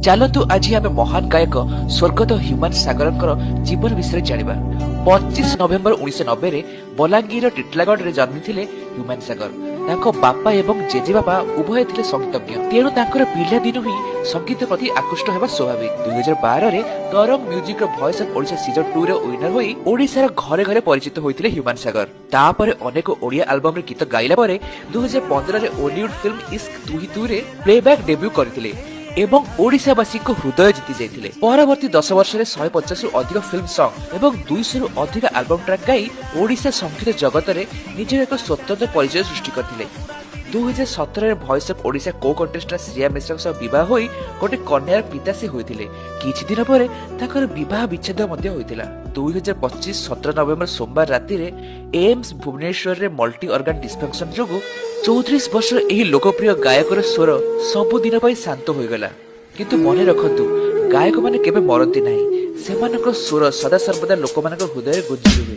ଚାଲନ୍ତୁ, ଆଜି ଆମେ ମହାନ ଗାୟକ ସ୍ୱର୍ଗତ ହ୍ୟୁମାନ ସାଗରଙ୍କର ଜୀବନ ବିଷୟରେ ଜାଣିବା। 25 ନଭେମ୍ବର 1990ରେ ବଲାଙ୍ଗୀରର ଟିଟଲାଗଡ଼ରେ ଜନ୍ମିଥିଲେ ହ୍ୟୁମାନ ସାଗର। ତାଙ୍କ ବାପା ଏବଂ ଜେଜେବାପା ଉଭୟ ଥିଲେ ସଙ୍ଗୀତଜ୍ଞ। ତେଣୁ ତାଙ୍କର ପିଲାଦିନୁ ହିଁ ସଙ୍ଗୀତ ପ୍ରତି ଆକୃଷ୍ଟ ହେବା ସ୍ୱାଭାବିକ। 2012ରେ ତରଙ୍ଗ ମ୍ୟୁଜିକର ଭଏସ ଅଫ ଓଡ଼ିଶା ସିଜନ 2ରେ ୱିନର ହୋଇ ଓଡ଼ିଶାର ଘରେ ଘରେ ପରିଚିତ ହୋଇଥିଲେ ହ୍ୟୁମାନ ସାଗର। ତାପରେ ଅନେକ ଓଡ଼ିଆ ଆଲବମରେ ଗୀତ ଗାଇଲା ପରେ 2015ରେ ଓଲିଉଡ ଫିଲ୍ମ ଇସ୍କ ତୁ ହି ତୁରେ ପ୍ଲେବ୍ୟାକ୍ ଡେବ୍ୟୁ କରିଥିଲେ ଏବଂ ଓଡ଼ିଶାବାସୀଙ୍କ ହୃଦୟ ଜିତି ଯାଇଥିଲେ। ପରବର୍ତ୍ତୀ 10 ବର୍ଷରେ 150ରୁ ଅଧିକ ଫିଲ୍ମ ସଙ୍ଗ ଏବଂ 200ରୁ ଅଧିକ ଆଲବମ ଟ୍ରାକ୍ ଗାଇ ଓଡ଼ିଶା ସଙ୍ଗୀତ ଜଗତରେ ନିଜର ଏକ ସ୍ୱତନ୍ତ୍ର ପରିଚୟ ସୃଷ୍ଟି କରିଥିଲେ। 2017ରେ voice of Odisha co contestant Shreya ମିଶ୍ରଙ୍କ ସହ ବିବାହ ହୋଇ ଗୋଟେ କନ୍ୟାର ପିତା ସେ ହୋଇଥିଲେ। କିଛି ଦିନ ପରେ ତାଙ୍କର ବିବାହ ବିଚ୍ଛେଦ ମଧ୍ୟ ହୋଇଥିଲା। 2025 17 ନଭେମ୍ବର ସୋମବାର ରାତିରେ ଏମ୍ସ ଭୁବନେଶ୍ୱରରେ ମଲ୍ଟି ଅର୍ଗାନ ଡିସଫଙ୍କସନ ଯୋଗୁଁ 34 ବର୍ଷର ଏହି ଲୋକପ୍ରିୟ ଗାୟକର ସ୍ୱର ସବୁଦିନ ପାଇଁ ଶାନ୍ତ ହୋଇଗଲା। କିନ୍ତୁ ମନେ ରଖନ୍ତୁ, ଗାୟକମାନେ କେବେ ମରନ୍ତି ନାହିଁ। ସେମାନଙ୍କ ସ୍ୱର ସଦାସର୍ବଦା ଲୋକମାନଙ୍କ ହୃଦୟରେ ଗୁଞ୍ଜି ରୁହେ।